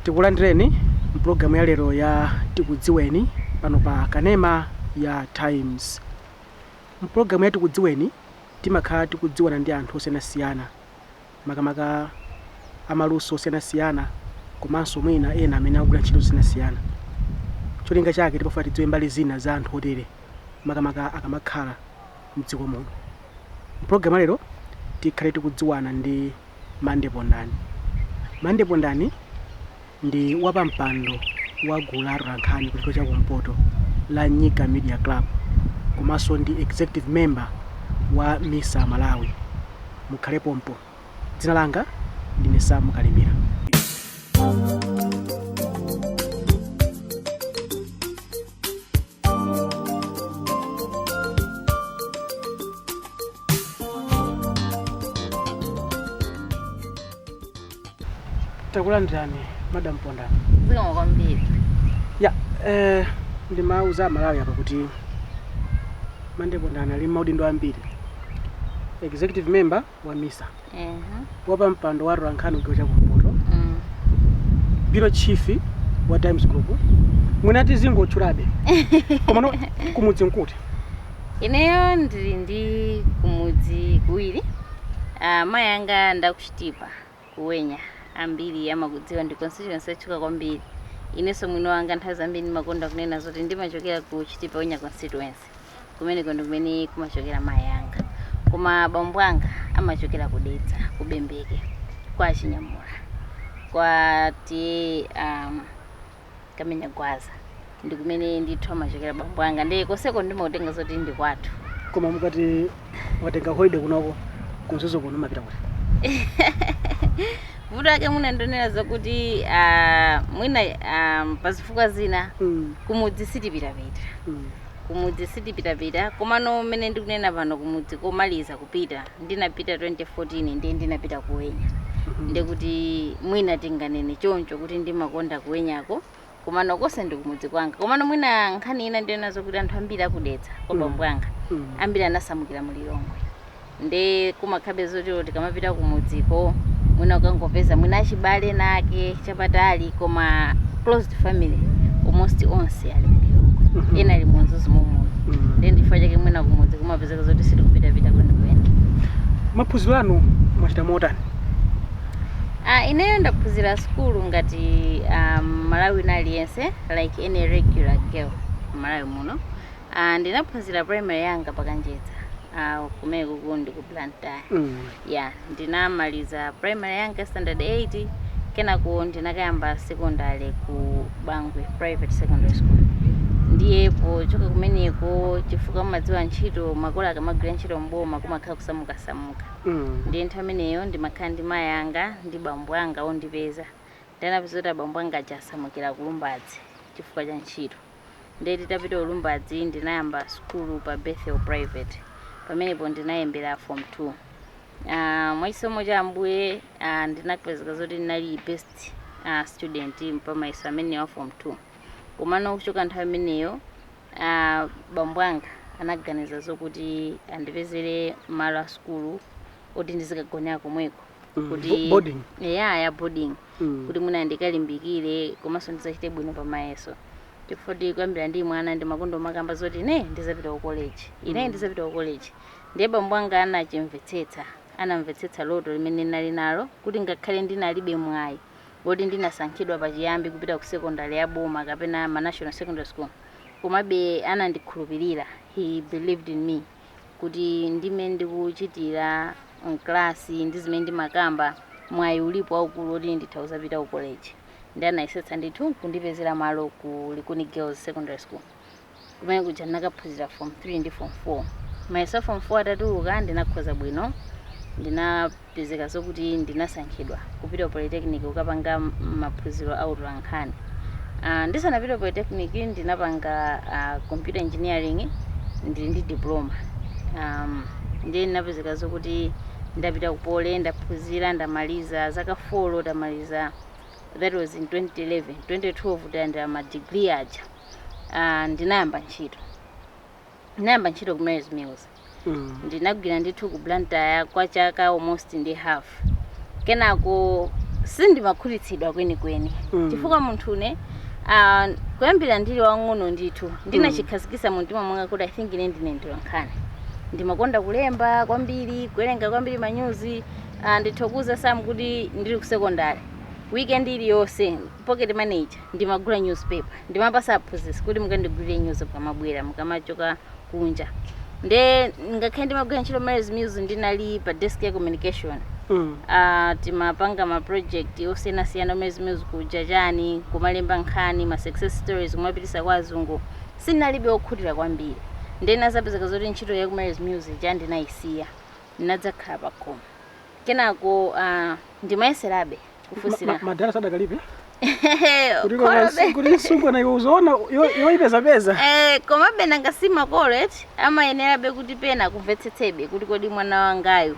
Tikulandireni mpulogalamu ya lero ya Tikudziweni pano pa kanema ya Times. Mpulogalamu ya Tikudziweni timakhala tikudziwana ndi anthu osiyanasiyana, makamaka amaluso osiyanasiyana, komanso mwina ena amene akugwira ntchito zosiyanasiyana. Cholinga chake timafuna tidziwe mbali zina za anthu otere, makamaka akamakhala mdziko muno. Mpulogalamu ya lero tikhale tikudziwana ndi Mande Pondani. Mande Pondani ndi wapampando wa gulu la atolankhani ku chigawo chakumpoto la Nyika Media Club, komanso ndi executive member wa MISA Malawi. Mukhale pompo. Dzina langa ndine Sam Kalimira. Takulandirani, Madam Pondani. Zikomo kwambiri. Ya, ndimauza Malawi apa kuti Mande Pondani ali maudindo ambiri: executive member wa MISA, wapampando wa atolankhani kuchigawo chakumpoto, bureau chief wa Times Group. Mwina tizingotchulabe, komano kumudzi nkuti? Ineyo ndili ndi kumudzi kuwiri. Mayi anga nda ku Chitipa, ku Wenya. Ambiri amakudziwa, ndi constituency yotchuka kwambiri. Inenso mwini wanga nthawi zambiri ndimakonda kunena zoti ndimachokera ku Chitipa Wenya constituency. Kumeneko ndi kumene kumachokera mayi anga, koma bambo anga amachokera ku Dedza, ku Bembeke, kwa Chinyamula, kwa T/A Kamenya Gwaza, ndi kumene ndithu amachokera bambo anga. Ndiye konseko ndimakutenga zoti ndi kwathu. Koma mukati mwatenga holiday kunoko ku Mzuzu kuno, mapita kuti? Vuto ake mwina ndonena zokuti mwina pazifukwa zina kumudzi sitipitapita. Kumudzi sitipitapita, komano mmene ndikunena pano, kumudzi komaliza kupita ndinapita 2014, ndiye ndinapita kuwenya. Ndikuti mwina tinganene choncho kuti ndimakonda kuwenyako, komano konse ndi kumudzi kwanga. Komano mwina nkhani ina ndiyona zokuti anthu ambiri aku Dedza kwa bambo anga ambiri anasamukira mu Lilongwe, nde kumakhabe zoti tikamapita kumudziko mwina ukangopeza mwina achibale nake chapatali, koma closed family almost onse ali mu Lilongwe, ena ali mu Mzuzu momuno. Ndiye ndifukwa chake mwina kumudzi kumapezeka zoti sitikupitapita kwenikweni. Maphunziro anu mwachita motani? Ineyo ndaphunzira sukulu ngati Malawi wina aliyense, like any regular girl Malawi muno. Ndinaphunzira primary yanga pa Kanjedza, kumene kuku ndi ku Blantyre. Ya, ndinamaliza primary yanga standard 8, kenako ndinakayamba secondary ku Bangwe Private Secondary School. Ndiye pochoka kumeneko, chifukwa mumadziwa ntchito, makolo akamagwira ntchito mboma kumakhala kusamukasamuka. Ndiye nthawi imeneyo ndimakhala ndi mayi anga ndi bambo anga ondipeza. Ndinapeza kuti abambo anga aja asamukira ku Lumbadzi chifukwa cha ntchito. Ndiye titapita ku Lumbadzi ndinayamba sukulu pa Bethel Private. Pamenepo ndinayembera form 2. Mwachisomo cha Ambuye ndinapezeka zoti ndinali best student pa mayeso amenewa, form 2. Komano kuchoka nthawi imeneyo bambo anga anaganiza zokuti andipezere malo a sukulu oti ndizikagonera komweko. Kuti Boarding. Ya, boarding. Kuti mwina ndikalimbikire komanso ndizachite bwino pa mayeso, chifukwa kuyambira ndi mwana ndimakonda makamba zoti ine ndizapita ku college, ine ndizapita ku college. Ndiye bambo anga anachimvetsetsa, anamvetsetsa loto limene ndinali nalo, kuti ngakhale ndinalibe mwayi woti ndinasankhidwa pachiyambi kupita ku secondary ya boma kapena ma national secondary school, komabe anandikhulupirira. He believed in me kuti ndime ndikuchitira mklasi ndi zimene ndimakamba, mwayi ulipo waukulu woti nditha kuzapita ku college. Ndi anayesetsa ndithu kundipezera malo ku Likuni Girls Secondary School, kumene kuja ndinakaphunzira form 3 ndi form 4. Mayeso a form 4 atatuluka ndinakhoza bwino, ndinapezeka zokuti ndinasankhidwa kupita ku polytechnic kukapanga maphunziro a utolankhani. Ndisanapite ku polytechnic ndinapanga computer engineering, ndili ndi diploma. Ndiye ndinapezeka zokuti Ndapita ku Poly, ndaphunzira, ndamaliza zaka 4, ndamaliza. That was in 2011. 2012 ndayandira ma degree aja. Ndinayamba ntchito, ndinayamba ntchito ku Mary's Mills. Ndinagwira ndithu ku Blantyre kwa chaka almost ndi half. Kenako sindimakhutitsidwa kwenikweni, chifukwa munthune kuyambira ndili wang'ono ndithu ndinachikhazikitsa mu mtima mwanga kuti I think ine ndine mtolankhani. Ndimakonda kulemba kwambiri, kuwerenga kwambiri manyuzi. Ndithokoza Sam kuti ndili ku secondary, weekend iliyonse pocket manager ndimagula newspaper, ndimapasa aphunzitsi kuti mukandigulire news mukamabwera, mukamachoka kunja. Nde ngakhale ndimagwira ntchito Mary's Mills, ndinali pa desk ya communication. Timapanga ma project osiyanasiyana Mary's Mills kuja, chani, kumalemba nkhani, ma success stories, kumapitisa kwa azungu. Sinalibe okhutira kwambiri. Nde nazapezeka zoti ntchito ya ku Mary's Mills ija ndinayisiya, ndinadzakhala pakhomo. Kenako ndimayeserabe kufunsira. Madala sadakalibe kuti Kholobe. Kuti msungwana iwe uzoona yoyipezapeza. Eh, komabe nanga si makolo eti amayenerabe kuti pena kumvetsetsebe kuti kodi mwana wangayu,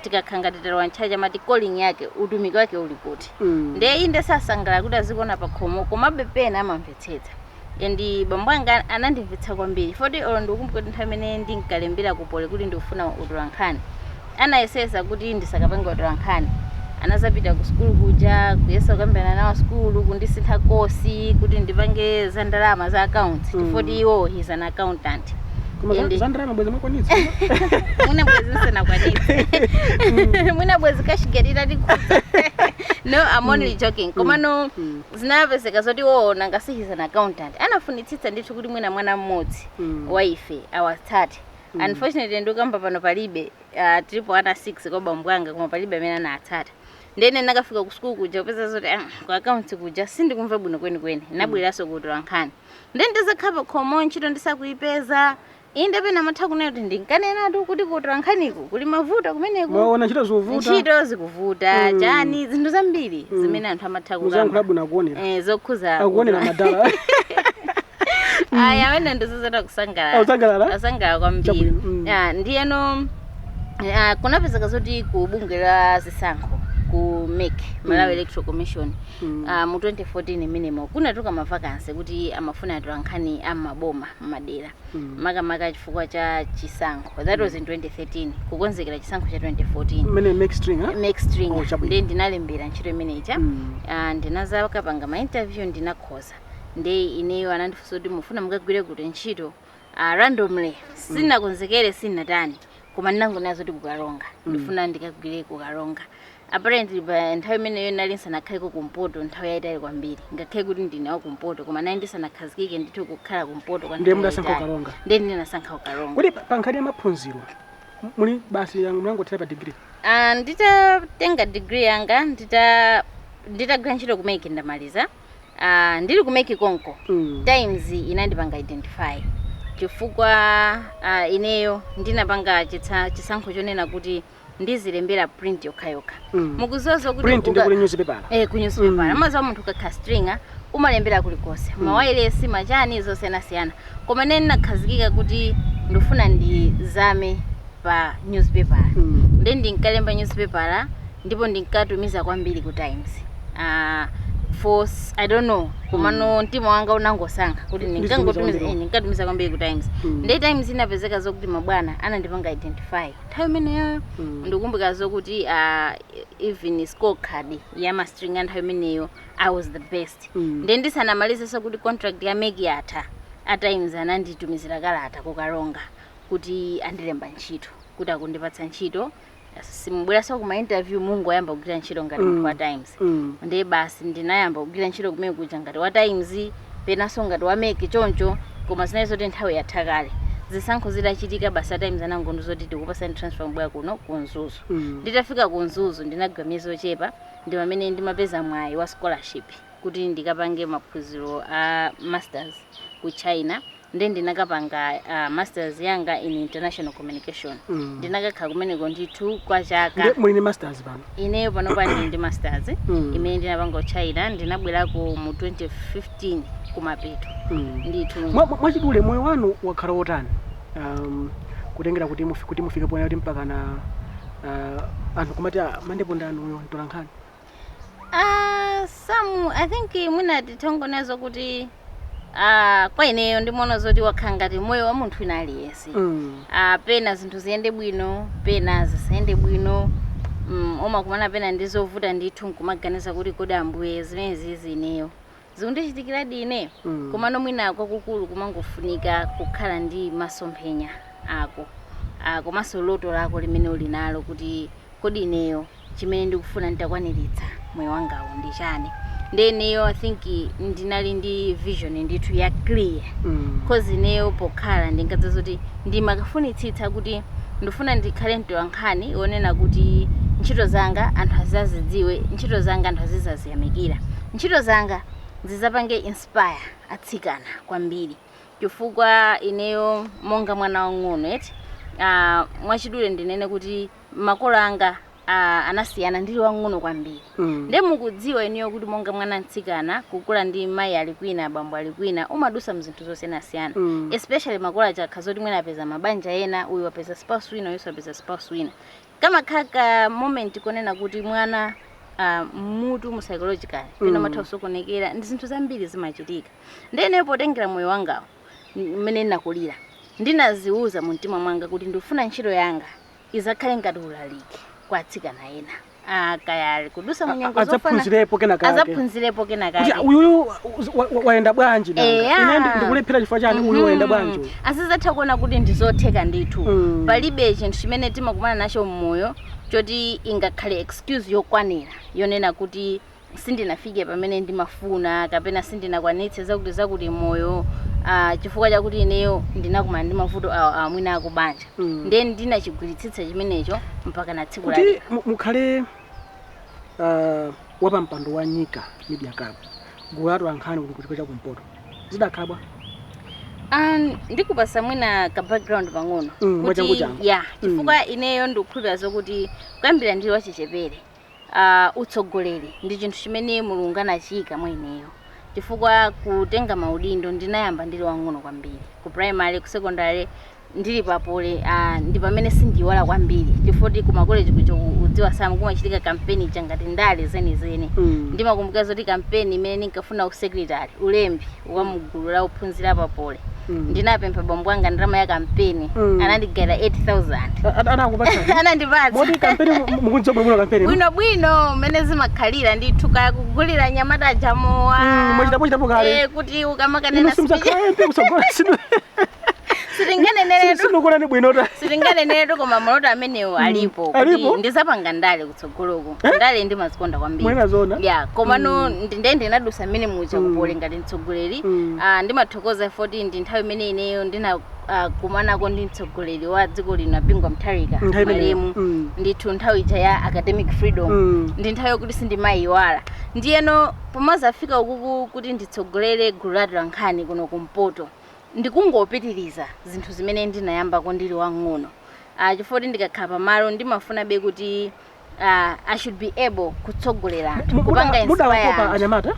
tikakhala ngati talowa ntchachi amati calling yake, utumiki wake uli kuti? Nde inde sasangalala kuti azikuona pakhomo, komabe pena amamvetsetsa. And bambo anga anandimvetsa kwambiri foti olo ndikukumbuka kuti nthawi imene ndinkalembera ku Poly kuti ndikufuna utolankhani, anayesesa kuti ndisakapange utolankhani. Anazapita ku sukulu kuja kuyesa kukambirana nawo sukulu kundisintha course kuti ndipange za ndalama, za accounts, chifukwa iwo he's an accountant. Koma za ndalama bwezi mwakwanitsa. Mwina bwezi nsanakwanitse, mwina bwezi cashgate itatikhudza. No, I'm only joking. Komano zinapezeka zoti wo nanga si he's an accountant, anafunitsitsa ndithu kuti mwina mwana mmodzi wa ife awatsate. Unfortunately, ndikamba pano palibe, tilipo ana 6 kwa bambo anga, koma palibe amene anatsata. Ndene nakafika ku sukulu kuja kupeza zoti ku accounts kuja sindikumva bwino kwenikweni. Nabwereranso kutola nkhani. Nde ndizakhala pakhomo, ntchito ndisakuyipeza. Inde pena amatha kunena kuti ndinkanenatu kuti kutola nkhaniku kuli mavuto kumeneku. Mwaona ntchito zikuvuta. Ntchito zikuvuta, chani, zinthu zambiri zimene anthu amatha Muziyankhula kukamba bwino, akuonera. Eh, zokhuza Akuonera madala. Aya, amene ndizozota kusangalala. Akusangalala? Kusangalala kwambiri. Chabwino. Ah, ndiyeno kunapezeka zoti ku bungwe la zisankho, ku MEC, Malawi Electoral Commission, mu 2014 imenemo kunatuluka ma vacancy kuti amafuna atolankhani am'maboma, m'madera, makamaka chifukwa cha chisankho. That was in 2013, kukonzekera chisankho cha 2014. Mmene MEC stringer. MEC stringer. Oh, chabwino. Ndiye ndinalembera ntchito imeneja. Ndinazakapanga ma interview, ndinakhoza. Nde ineyo anandifunsa kuti mufuna mukagwire kuti ntchito? Randomly, sinakonzekere, sinatani, koma ndinangonena zoti kuKaronga. Ndifuna ndikagwire kuKaronga. Apparently pa nthawi imeneyo nali nsanakhaleko kumpoto nthawi yayitali kwambiri. Ngakhale kuti ndine wa kumpoto, koma nali ndisanakhazikike ndithu kukhala kumpoto kwa Ndiye nthawi mudasankha yayitali. Kukaronga. Ndiye ndinasankha kuKaronga. Kuti pa nkhani ya maphunziro muli basi munangothera pa degree? Ah, nditatenga degree yanga, nditagwira ntchito ku MEC, ndamaliza, ndili ku MEC konko, Times inandipanga identify chifukwa ineyo ndinapanga chisankho chonena kuti ndizilembera print yokhayokha. Mukuziwa zokuti Print ndi kuli newspaper. Eh, ku newspaper. Amaziwa munthu ukakhala stringer umalembera kulikonse, mawayilesi, machani, zosiyanasiyana, koma ine ndinakhazikika kuti ndifuna ndizame pa newspaper. Nde ndinkalemba newspaper ndipo ndinkatumiza kwambiri ku Times. For I don't know, komano mtima wanga unangosankha kuti Ndizitumiza ndinkangotumiza kwambiri. Eh, ndinkatumiza kwambiri ku Times. Nde Times inapezeka zokuti mabwana anandipanga identify nthawi imeneyo. Ndikumbukira zokuti even scorecard ya ma stringer nthawi imeneyo, I was the best. Nde ndisanamalizenso kuti contract ya MEC yatha, a Times ananditumizira kalata kuKaronga kuti andilemba ntchito, kuti akundipatsa ntchito, simubweranso kuma interview, mungoyamba kugwira ntchito ngati munthu wa Times. Ndiye basi, ndinayamba kugwira ntchito kumene kuja ngati wa Times, penanso ngati wa MEC choncho. Koma zinali zoti nthawi yatha kale. Zisankho zitachitika, basi, a Times anangondiuza kuti tikupasani transfer, mbwera kuno ku Mzuzu. Nditafika ku Mzuzu ndinagwira miyezi ochepa, ndi pamene ndimapeza mwayi wa scholarship kuti ndikapange maphunziro a masters ku China. Nde ndinakapanga masters yanga in international communication. Ndinakakhala kumeneko ndithu kwa chaka. Ndiye muli ndi masters pano? Ineyo panopa ndili ndi masters imene ndinapanga ku China. Ndinabwerako mu 2015 kumapeto ndithu. Mwachidule, moyo wanu wakhala wotani, kutengera kuti mufike pona kuti mpaka na Anthu kumati, "Ah, Mandepo ndani uyo mtolankhani?" Some I think mwina titongonezo kuti kwa ineyo ndimaona zoti wakhala ngati moyo wa munthu wina aliyense. Pena zinthu ziyende bwino, pena zisayende bwino. Umakumana pena ndi zovuta ndithu, nkumaganiza kuti, "Kodi Ambuye, zimenezi zineyo zikundichitikiradi ine?" Komano mwina kwakukulu kumangofunika kukhala ndi masomphenya ako, komanso loto lako limene uli nalo, kuti kodi ineyo chimene ndikufuna nditakwaniritsa moyo wangawo ndi chani? Ndi ineyo I think ndinali ndi vision ndithu ya clear, 'cause ineyo pokhala ndingadza zoti ndimakafunitsitsa kuti ndifuna ndikhale mtolankhani wonena kuti ntchito zanga anthu azazidziwe, ntchito zanga anthu azizaziyamikira, ntchito zanga zizapange inspire atsikana kwambiri, chifukwa ineyo monga mwana wang'ono eti, mwachidule ndinene kuti makolo anga anasiyana ndili wang'ono kwambiri. Nde mukudziwa ineyo kuti monga mwana mtsikana kukula ndi mayi ali kwina, abambo ali kwina, umadusa mzinthu zosiyanasiyana, especially makolo aja akhaza kuti mwina apeza mabanja ena, uyu wapeza spouse wina, uyuso apeza spouse wina, kamakhala ka moment konena kuti mwana mutu mu psychological pena umatha kusokonekera ndi zinthu zambiri zimachitika. Ndene potengera moyo wangawo mmene ndinakulira, ndinaziuza mu mtima mwanga kuti ndikufuna ntchito yanga izakhale ngati ulaliki kwa atsikana ena, kaya kudusa munyengo zofana, adzaphunzirepo kena kake, adzaphunzirepo kena kuti kake. Uyuyu wayenda bwanji nanga? Eya. Ine ndikulephera chifukwa chani? Uyu wayenda bwanji uyu? Azizatha kuona kuti ndizotheka ndithu. Palibe chinthu chimene timakumana nacho mmoyo choti ingakhale excuse yokwanira yonena kuti sindinafike pamene ndimafuna kapena sindinakwanitse zakuti zakuti moyo, chifukwa chakuti ineyo ndinakumana ndi mavuto awa amwina akubanja. Then ndinachigwiritsitsa chimenecho mpaka na tsiku Kuti lalero. mukhale wapampando wa Nyika Media Club, gulu la atolankhani kuno kuchiko chakumpoto, zidakhala bwa? Ndikupasa mwina ka background pang'ono. Mwachangu changu. Ya, chifukwa ineyo ndikukhulupirira zokuti kuyambira ndili wachichepere, utsogoleri ndi chinthu chimene Mulungu anachiyika mwa ineyo, chifukwa kutenga maudindo ndinayamba ndili wang'ono kwambiri, ku primary, ku secondary, ndili papole. Ndi pamene sindiyiwala kwambiri, chifukwa ku makoleji kucho udziwa samu kumachitika kampeni changati ndale zenizeni. Ndimakumbuka zoti kampeni imene ndinkafuna usecretary, ulembi wa mugulu la ophunzira papole, ndinapempha bambo anga ndalama ya kampeni. Anandigaira 8000. Anakupatsa? Anandipatsa. Moti kampeni mukudziwa bwino kampeni? Bwino bwino, mmene zimakhalira ndithu, kaya kugulira nyamata jamowa. Mwachitapo chitapo kale. Eh, kuti Inu ukamakanena simuzakhala MP kusogola sinu? Sitinganeneretu. Sinukuonani bwino ta. Sitinganeneretu, koma maloto amenewo alipo kuti Alipo? ndizapanga ndale kutsogoloko. Ndale ndimazikonda kwambiri. Mwena zona. Ya, komano nde ndinadusa mmene muja kupole ngati mtsogoleri. Ndimathokoza foti ndi nthawi imene ineyo ndina kumanako ndi mtsogoleri wa dziko lino, Bingu Mutharika, Nthawi imeneyo. malemu. Ndithu nthawi ija ya academic freedom, ndi nthawi yokuti sindimayiwala. Ndiyeno pomazafika ukuku kuti nditsogolere gulu la atolankhani kuno kumpoto, ndikungopitiriza zinthu zimene ndinayambako ndili wang'ono, chifukwa kuti ndikakhala pamalo ndimafunabe kuti I should be able kutsogolera anthu, kupanga inspire Mudawakopa anthu. anyamata?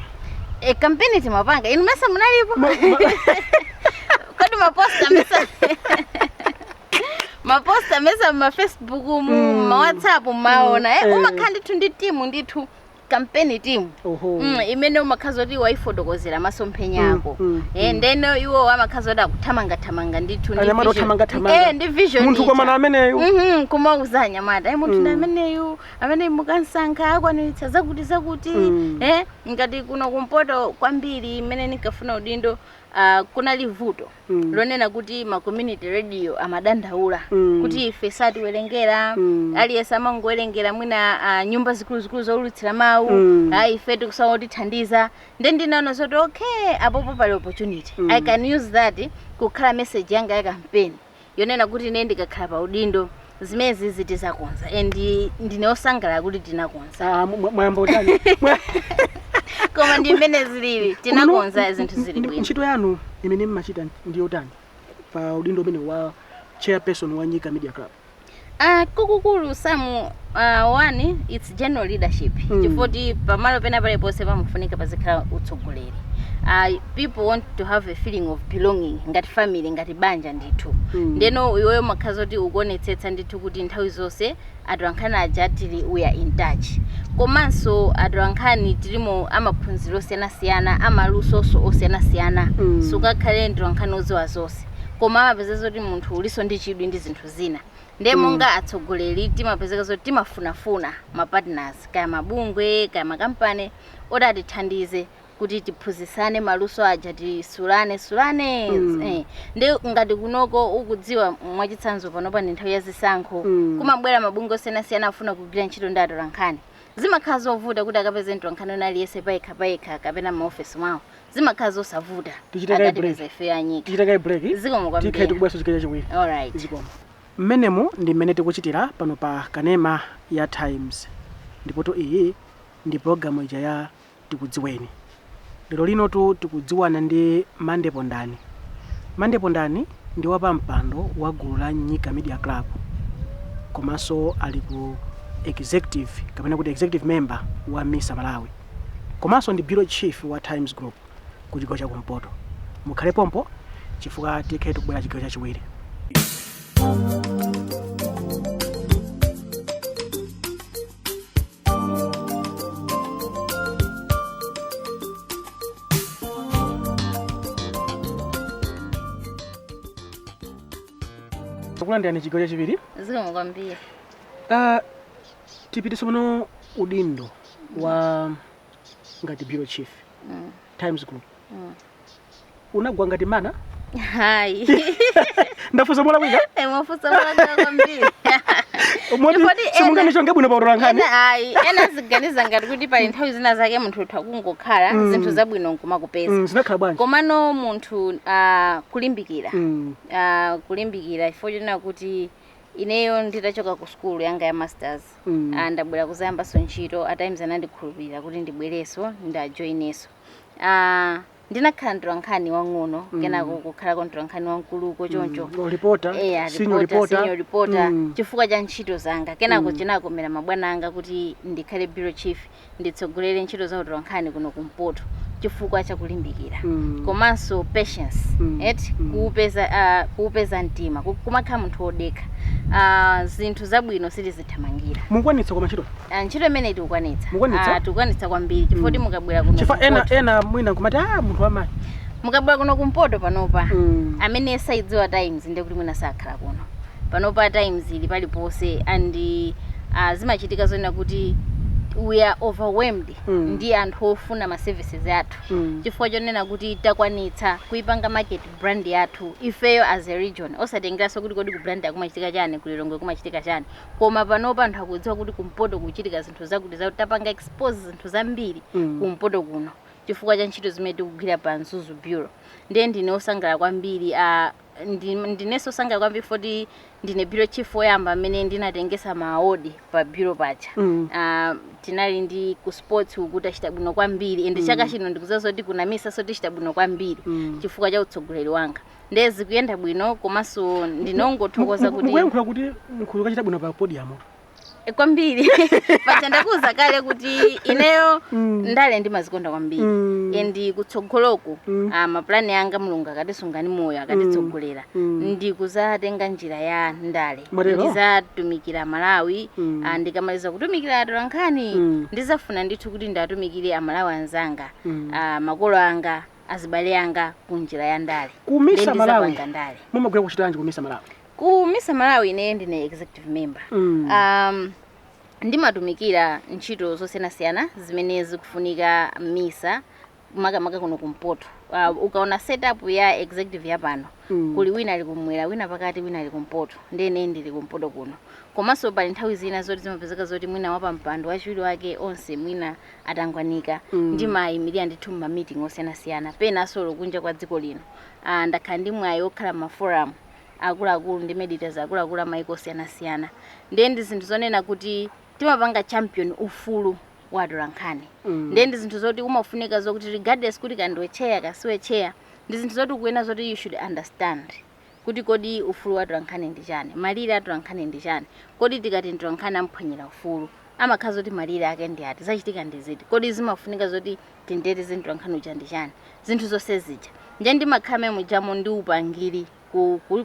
E, kampeni timapanga. Inu mesa munalipo? Kodi maposta mesa, maposta mesa ma Facebook mu, ma WhatsApp maona, eh? Umakhala ndithu ndi timu ndithu, campaign team. Oho. Imene umakhaza kuti waifotokozera masomphenya ako, ndeno iwo amakhaza kuti akuthamangathamanga ndithu ndi Anyamata othamangathamanga. Eh, ndi vision Munthu ija. komana ameneyu. Kumauza anyamata, munthu ndi ameneyu, amene mukansankha akwaniritsa zakuti zakuti. Ngati kuno kumpoto kwambiri imene ninkafuna udindo, kunali vuto lonena kuti ma community radio amadandaula kuti ife satiwerengera, aliyense amangowerengera mwina nyumba zikuluzikulu zowulutsira mawu, ife tikusawa kutithandiza. Nde ndinaona zoti okay, apopo pali opportunity. I can use that kukhala message yanga ya campaign yonena kuti ine ndikakhala pa udindo zimene zitizakonza, and ndine osangalala kuti tinakonza. Ah, mwayamba utani? Koma ndi mmene zilili, tinakonza, zinthu zili bwino. Ntchito yanu imene mmachita ndi yotani pa udindo umene wa chairperson wa Nyika Media Club? Kukukulu samu, one, it's general leadership, chifukwa pamalo pena paliponse pamafunika pazikhala utsogoleri. People want to have a feeling of belonging, ngati family, ngati banja ndithu. Ndeno iweyo makhaza kuti ukuonetsetsa ndithu kuti nthawi zonse atolankhani aja tili, we are in touch. Komanso atolankhani tilimo amaphunziro osiyanasiyana, amalusonso osiyanasiyana. Sukakhale mtolankhani odziwa zonse, koma amapeza zoti munthu uliso ndi chidwi ndi zinthu zina. Ndiye monga atsogoleri timapezeka zoti timafunafuna ma partners, kaya mabungwe, kaya makampani oti atithandize kuti tiphunzitsane maluso aja, tisulane sulane. Ndi ngati kunoko ukudziwa, mwachitsanzo panopa ndi nthawi ya zisankho, kumabwera mabungwe osiyanasiyana afuna kugwira ntchito ndi atolankhani. Zimakhala zovuta kuti akapeze mtolankhani wina aliyense payekha payekha kapena maofesi mwawo, zimakhala zosavuta. Tichite kaye Akatipeza break. ife anyika. Tichite kaye break. Zikomo Tikhale kwambiri. tikubweranso chigawo chachiwiri. Alright. Zikomo. Mmenemu ndi mmene tikuchitira pano pa kanema ya Times, ndipoto iyi ndi pologalamu ija ya Tikudziweni. Lero linotu tikudziwana ndi Mande Pondani. Mande Pondani ndi wapampando wa gulu la Nyika Media Club, komanso ali ku executive, kapena kuti executive member wa MISA Malawi, komanso ndi bureau chief wa Times Group ku chigawo chakumpoto. Mukhale pompo chifukwa tikhale tikubwera chigawo chachiwiri. Kulandirani chigawo chachiwiri. Zikomo kwambiri. Tipite pano udindo wa ngati bureau chief Times Group unagwa ngati mana? Hayi. Ndafunsa molakwika? Mwafunsa molakwika kwambiri. Moti Chifukwa ena- simunganichonge bwino pa utolankhani? Ena ayi, ena ziganiza ngati kuti pali nthawi zina zake munthu utha kungokhala, zinthu zabwino nkumakupeza. Zinakhala bwanji? Komano munthu kulimbikira, kulimbikira, chifukwa chonena kuti ineyo nditachoka ku skulu yanga ya masters, ndabwera kuzayambanso ntchito, a Times anandikhulupirira kuti ndibwereso, ndajoineso. Ndinakhala mtolankhani wang'ono, kenako kukhalako mtolankhani wamkuluko choncho. Mm. Reporter, Eya, senior reporter, reporter. Senior reporter. Chifukwa cha ntchito zanga, kenako chinakomera mabwana anga kuti ndikhale bureau chief, nditsogolere ntchito za utolankhani kuno kumpoto, chifukwa chakulimbikira komanso patience, eti, kuupeza mtima, kumakhala munthu wodekha. Zinthu zabwino sitizithamangira. Mukwanitsa koma ntchito? Ntchito imene tikukwanitsa. Mukwanitsa? Tikukwanitsa kwambiri, chifukwa kuti mukabwera kuno Chifukwa ena kumpoto, ena mwina nkumati, ah, munthu wamayi. Mukabwera kuno kumpoto panopa, amene saidziwa Times ndiye kuti mwina sakhala kuno. Panopa Times ili paliponse, and zimachitika zonena kuti we are overwhelmed ndi anthu ofuna ma services athu, chifukwa chonena kuti takwanitsa kuipanga market brand yathu ifeyo as a region, osatengeranso kuti kodi ku brand kumachitika chani, ku Lilongwe kumachitika chani, koma panopa anthu akudziwa kuti kumpoto kuchitika zinthu zakuti zakuti. Tapanga expose zinthu zambiri kumpoto kuno chifukwa cha ntchito zimene tikugwira pa Mzuzu Bureau. Ndiye ndine osangalala kwambiri, ndinenso osangalala kwambiri foti ndine bureau chief woyamba amene ndinatengesa ma award pa bureau paja. Tinali ndi ku sports uku, tachita bwino kwambiri, and chaka chino ndikudziwa zoti kunamisa so tichita bwino kwambiri chifukwa cha utsogoleri wanga. Ndiye zikuyenda bwino, komanso ndinongothokoza kuti Mukuyankhula kuti mkulu kachita bwino pa podium. Kwambiri. Paja ndakuwuza kale kuti ineyo ndale ndimazikonda kwambiri, and kutsogoloku mapulani anga, Mulungu akatisungani moyo, akatitsogolera, ndikuzatenga njira ya ndale. Mwatero? Ndizatumikira Malawi. Ndikamaliza kutumikira atolankhani, ndizafuna ndithu kuti ndatumikire Amalawi anzanga, makolo anga, azibale anga, kunjira ya ndale. Kumisa Ndiye Malawi. ndizapanga ndale. Mumagwira kuchitanji kumisa Malawi? Ku Misa Malawi ine ndine executive member. Ndimatumikira ntchito zosiyanasiyana zimene zikufunika Misa, makamaka kuno kumpoto. Ukaona setup ya executive yapano, kuli wina ali kumwera, wina pakati, wina ali kumpoto, ndene ndili kumpoto kuno. Komanso pali nthawi zina zoti zimapezeka zoti mwina wapampando, wachiwiri wake, onse mwina atangwanika, ndimayimirira ndithu mma meeting osiyanasiyana, penanso kunja kwa dziko lino. Ndakhala ndi mwayi wokhala ma forum akuluakulu ndi mediators akuluakulu amaiko osiyanasiyana. Ndiye ndi zinthu zonena kuti timapanga champion ufulu wa atolankhani. Ndiye ndi zinthu zoti umafunika zokuti regardless kuti kandiwe chair kasiwe chair, ndi zinthu zoti ukuyenera zoti you should understand kuti kodi ufulu wa atolankhani ndi chani, malire atolankhani ndi chani, kodi tikati mtolankhani amphwanyira ufulu Amakhala zoti malire ake ndi ati, zachitika ndi ziti, kodi zimafunika zoti tindete zinthu nkhani uja ndi chani, zinthu zonse zija. Nje ndimakhala mujamo ndi upangiri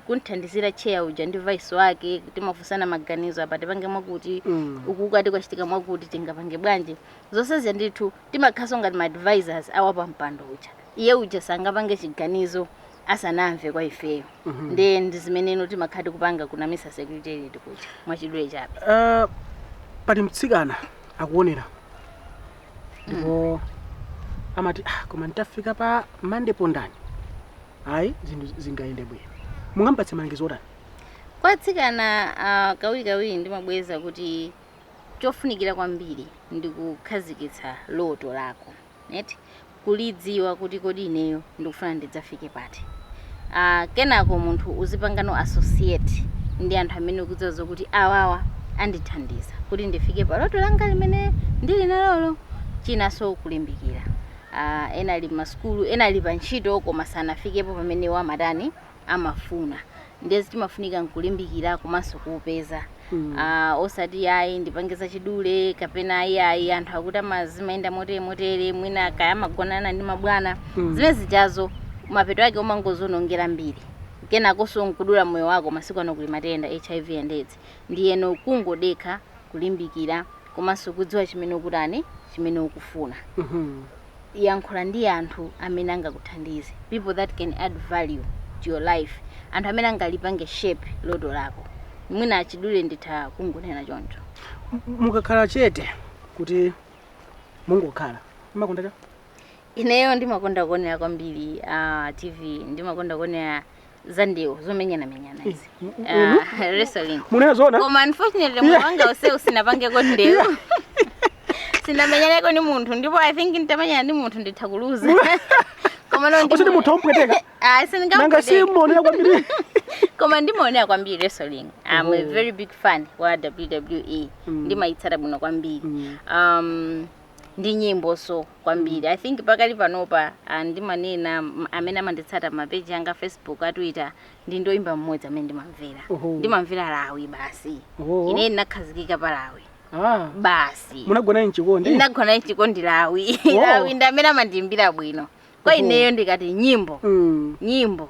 kunthandizira chair uja ndi vice wake. Timafunsana maganizo, apa tipange mwakuti, uku ukati kwachitika mwakuti, tingapange bwanji. Zonse zija ndithu timakhaso ngati ma advisors awa mpando uja. Iye uja sangapange chiganizo asanamve kwa ifeyo. Ndiye ndi zimeneno timakhala tikupanga ku NAMISA secretariat kuja, mwachidule chabe. Pali mtsikana akuonera ndipo amati, "Ah, koma nditafika pa Mande Pondani, ayi, zinthu zingayende bwino." Mungampatse malangizo otani? Kwa atsikana, kawirikawiri ndimabweza kuti chofunikira kwambiri ndi kukhazikitsa loto lako eti, kulidziwa kuti kodi ineyo ndikufuna ndidzafike pati. Kenako munthu uzipangano associate ndi anthu amene ukudziwa zokuti awawa andithandiza kuti ndifike pa loto langa limene ndili nalolo. Chinanso kulimbikira. Ena ali m'masukulu, ena ali pa ntchito, koma sanafikepo pamene wamatani amafuna. Ndiye timafunika nkulimbikira komanso kuupeza. Osati ayi, ndipange zachidule, kapena ayi ayi, anthu akuti amazimayenda motere motere, mwina kaya amagonana ndi mabwana. Zimene zijazo mapeto ake umangozonongera mbiri, kenakonso nkudula moyo wako. Masiku ano kuli matenda, HIV and AIDS. Ndiyeno kungodekha, kulimbikira, komanso kudziwa chimene ukutani, chimene ukufuna. Yankhula ndi anthu amene angakuthandize, people that can add value to your life, anthu amene angalipange shape loto lako. Mwina achidule nditha kungonena choncho. Mukakhala chete kuti mungokhala, mumakonda cha? Ineyo ndimakonda kuonera kwambiri TV. Ndimakonda kuonera za ndewu, zomenyanamenyana izi. Wrestling. Munena zona? Koma unfortunately moyo wanga use usinapangeko ndewu, sinamenyaneko ni munthu, ndipo I think nditamenyana ndi munthu nditha kuluza. Koma no. Osati munthu ompweteka? Ah, nanga sindingampweteka. simuonera kwambiri? Koma ndimaonera kwambiri wrestling. I'm a Oh. very big fan wa WWE. Ndimayitsata bwino kwambiri. Ndi nyimbo so kwambiri. I think pakali panopa, ndimanena amene amanditsata mapeji anga, Facebook, a Twitter, ndi ndoyimba mmodzi amene ndimamvera. Oho. Ndimamvera Lawi basi. Oho. Ine ndinakhazikika pa Lawi basi. Munagona mchikondi? Ndinagona mchikondi Lawi. Oh. Lawi ndi amene amandiyimbira bwino. Kwa Oho. ineyo ndikati nyimbo, nyimbo,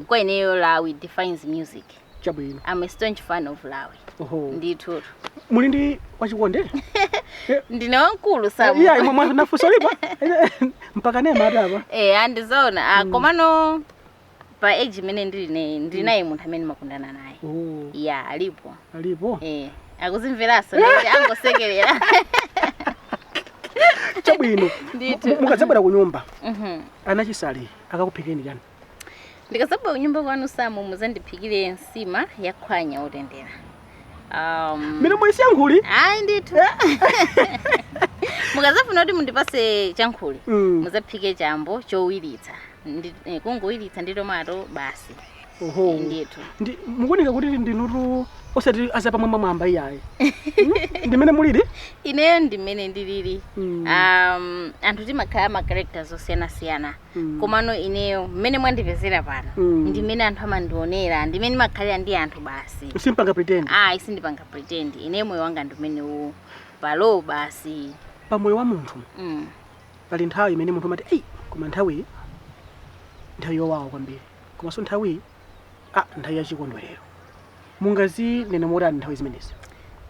kwa ineyo Lawi defines music. Chabwino. I'm a staunch fan of Lawi. Oho. Ndithu. Muli ndi wachikondi? Ndine wamkulu, Samu. Iya, imwe nafunso lipa mpaka nema atapa. Eh, andizoona. Komano pa age imene ndili naye, ndili naye munthu amene makundana naye. Oh. Ya, alipo. Alipo? Eh, akuzimveranso, ndikuti angosekerera. Chabwino. Ndithu. Mukadzabwera ku nyumba, anachisale akakuphikeni chani? Ndikadzabwera kunyumba kwanu, Samu, muzandiphikire nsima yakhwanya otendera. Mene mwisiyankhuli. Ayi ndithu, mukazafuna kuti mundipase chankhuli, muzaphike chambo chowiritsa. Kungowiritsa ndi tomato basi. Oho. Ndithu. Ndi mukuoneka kuti ndinutu osati azapamwamba mwamba iyayi. Ndimene mulili? Ineyo ndimene ndilili. Anthu timakhala ma characters osiyanasiyana. Komano ineyo mmene mwandipezera pano, ndimene anthu amandionera, ndimene ndimakhalira ndi anthu basi. Simpanga pretend? Ayi, sindipanga pretend. Ineyo moyo wanga ndimenewu palo basi. Pamoyo wa munthu pali nthawi imene munthu amati, "Eyi, koma nthawi, nthawi yowawa kwambiri," komanso nthawi, nthawi yachikondwerero. Mungazinene motani nthawi zimenezi?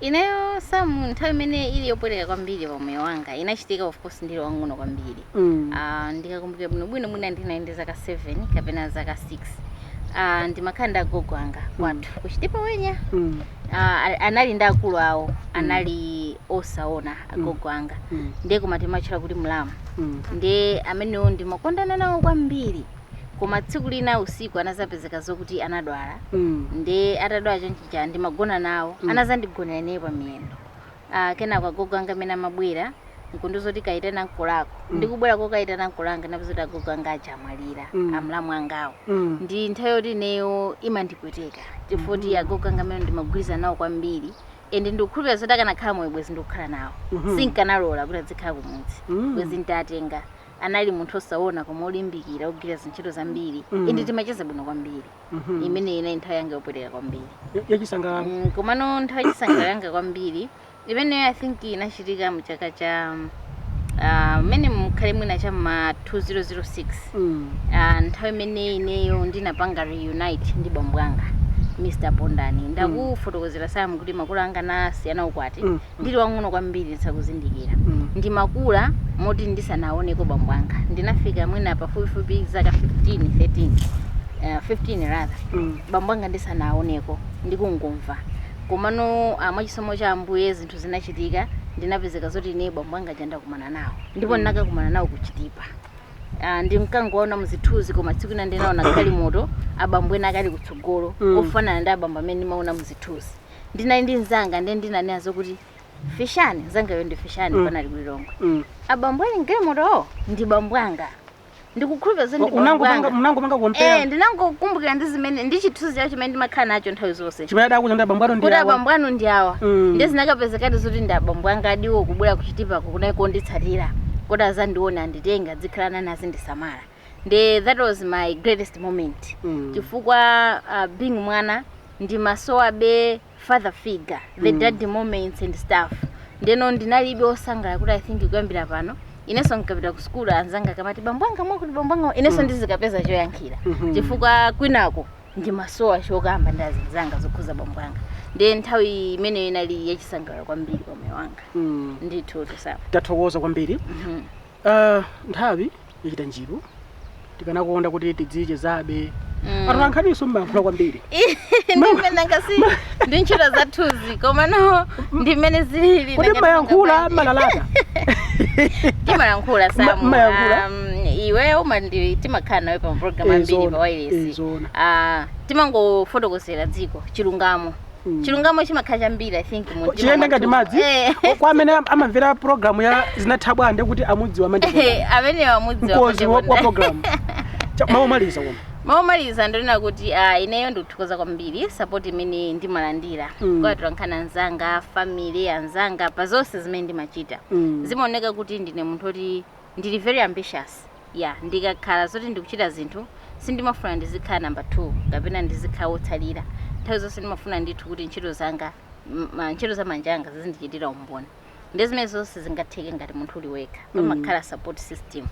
Ineyo, Samu, nthawi imene ili yopweteka kwambiri pa moyo wanga inachitika, of course, ndili wang'ono kwambiri. Ndikakumbukira bwinobwino, mwina ndinali ndi zaka 7 kapena zaka 6. Ndimakhala ndi agogo anga kwathu kuchitipa wenya. Anali ndi akulu awo, anali osaona agogo anga. Ndiye koma timatchula kuti mlamu. Ndiye amenewo ndimakondana nawo kwambiri, koma tsiku lina usiku anazapezeka zokuti anadwala. Ndiye atadwala chonchija, ndimagona nawo, anazandigonera ineyo pa miyendo. Kenako agogo anga amene amabwera nkundizoti, "Kaitana nkulako." Ndikubwera kokaitana nkulanga, napeza kuti agogo anga aja amwalira. Amlamu angawo. Ndi nthawi yoti ineyo imandipweteka, chifukwa agogo anga amene ndimagwirizana nawo kwambiri, ende ndikukhulupirira zoti akanakhala moyo bwezi ndikukhala nawo. Sinkanalola kuti adzikhala kumudzi. Bwezi ntatenga. Anali munthu osaona koma olimbikira, ogwira zintchito zambiri. Ende timacheza bwino kwambiri. Imene inali nthawi yanga yopweteka kwambiri. Yachisangalalo? Komano nthawi yachisangalalo yanga kwambiri Imeneyo I think inachitika mchaka cha mmene mukhale mwina cha ma 2006. Nthawi imene ineyo ndinapanga reunite ndi bambo anga, Mr Pondani. Ndakufotokozera Sam kuti makolo anga nasiyana ukwati ndili wang'ono kwambiri, ndisakuzindikira. Ndimakula moti ndisanaoneko bambo anga, ndinafika mwina pafupifupi zaka 15, 13, 15 rather, bambo anga ndisanaoneko, ndikungomva. Komano mwachisomo cha Ambuye zinthu zinachitika, ndinapezeka zoti ine bambo anga chandakumana nawo, ndipo ndinakakumana nawo kuchitipa. Ndinkangoona muzithunzi, koma tsiku ina ndinaona galimoto, abambo ena akali kutsogolo, ofanana ndi abambo amene ndimaona muzithunzi. Ndinali ndi mzanga, ndiye ndinanena zokuti fishani mzangayo ndi fishani, panali kulilongwe. Abambo ali mgalimotowo ndi bambo anga, ndikukhulupirira zoti ndi bambo Unangopanga anga. munangopanga compare? Eh, ndinangokumbukira ndi zimene ndi chithunzi chawo chimene ndimakhala nacho nthawi zonse, Chimene adakuza ndi abambo anu ndi kuti awa. Abambo anu ndi awa. Ndi zinakapezekati zoti ndi abambo anga adiwo kubwera kuchitipako, kunali konditsatira kuti azandiona, anditenga, adzikhala nane, azindisamala. Ndi that was my greatest moment, chifukwa being mwana ndimasowabe father figure, the daddy moments and stuff. Ndeno ndinalibe osangala kuti I think kuyambira pano inenso nkapita ku sukulu, anzanga kamati bambo anga mwakuti, bambo anga, inenso ndizikapeza choyankhira, chifukwa kwinako ndimasowa chokamba ndi azinzanga zokhuza bambo anga. Ndiye nthawi imeneyo inali yachisangalalo kwambiri pa moyo wanga. Ndithu tosawa. Tathokoza kwambiri. Nthawi yachita njiru, tikanakonda kuti tidzichezabe. Atolankhaniso mmayankhula kwambiri. Ndimene ngasi ndi ntchito zathuzi, koma no, ndimene zilili. Kodi mmayankhula, mmalalata? Timayankhula, Samu. Mmayankhula? Iwe umandi timakhala nawe pa program ambiri pa wireless. Zona. Timangofotokozera dziko chilungamo. Chilungamo chimakhala chambiri, I think, mu mtima Chiyenda ngati mwathu. madzi. Kwa amene amamvera program ya Zinathabwa, ndi kuti amudziwa Mandiponda. Amene amudziwa. Mkozi wa program. Maumaliza koma. Maumaliza ndonena kuti ineyo ndikuthokoza kwambiri support imene ndimalandira kwa atolankhani anzanga, family anzanga, pa zonse zimene ndimachita. Zimaoneka kuti ndine munthu oti ndili very ambitious, yeah. Ndikakhala zoti ndikuchita zinthu, sindimafuna ndizikhala number 2 kapena ndizikhala wotsalira. Nthawi zonse ndimafuna ndithu kuti ntchito zanga, ntchito za manja anga zizindichitira umboni. Ndi zimene zonse zingatheke ngati munthu uli wekha, pamakhala support system.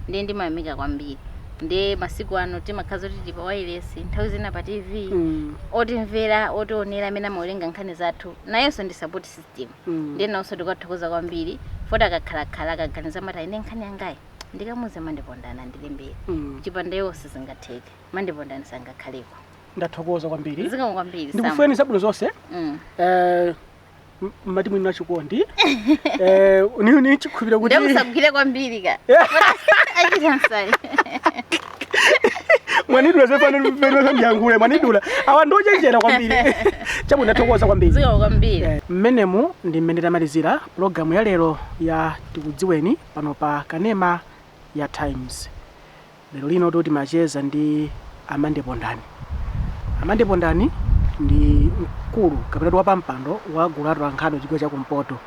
Ndiye ndimayamika kwambiri. Ndiye masiku ano timakhala zoti tili pa wireless, nthawi zina pa TV, otimvera, otionera, amene amawerenga nkhani zathu, nayenso ndi support system. Ndiye nawonso ndikathokoza kwambiri, foti akakhalakhala akaganiza mati ine nkhani yangayi ndikamuze Mandipondana ndilembere. Chipanda iwo sizingatheke, Mandipondani sangakhaleko. Ndathokoza kwambiri. Zikomo kwambiri, Sam. Ndikufuneni zabwino zonse. Mmati mwini wachikondi, ni chikhulupiriro kuti Ndikusagwire kwambiri ka achita nsani. Mwanidula zefanira ndiyankhule, mwanidula. Awa ndochenjera kwambiri. Chabwino, ndathokoza kwambiri. Zikomo kwambiri. Mmenemu ndi mmene tamalizira pulogalamu ya lero ya Tikudziweni pano pa kanema ya Times. Lero lino timacheza ndi Amande Pondani. Amande Pondani ndi mkulu kapena kuti wapampando wa gulu la atolankhani chigawo chakumpoto,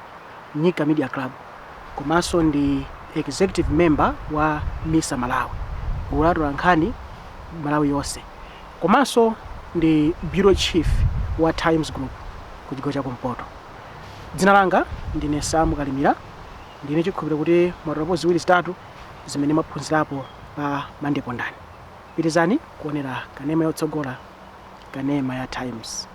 Nyika Media Club, komanso ndi executive member wa MISA Malawi, gulu la atolankhani Malawi yonse, komanso ndi bureau chief wa Times Group ku chigawo chakumpoto. Dzina langa ndine Samu Kalimira. Ndine chikhulupiriro kuti mwatolapo ziwiri zitatu zimene mwaphunzirapo pa Mande Pondani. Pitizani kuonera kanema yotsogola, kanema ya Times.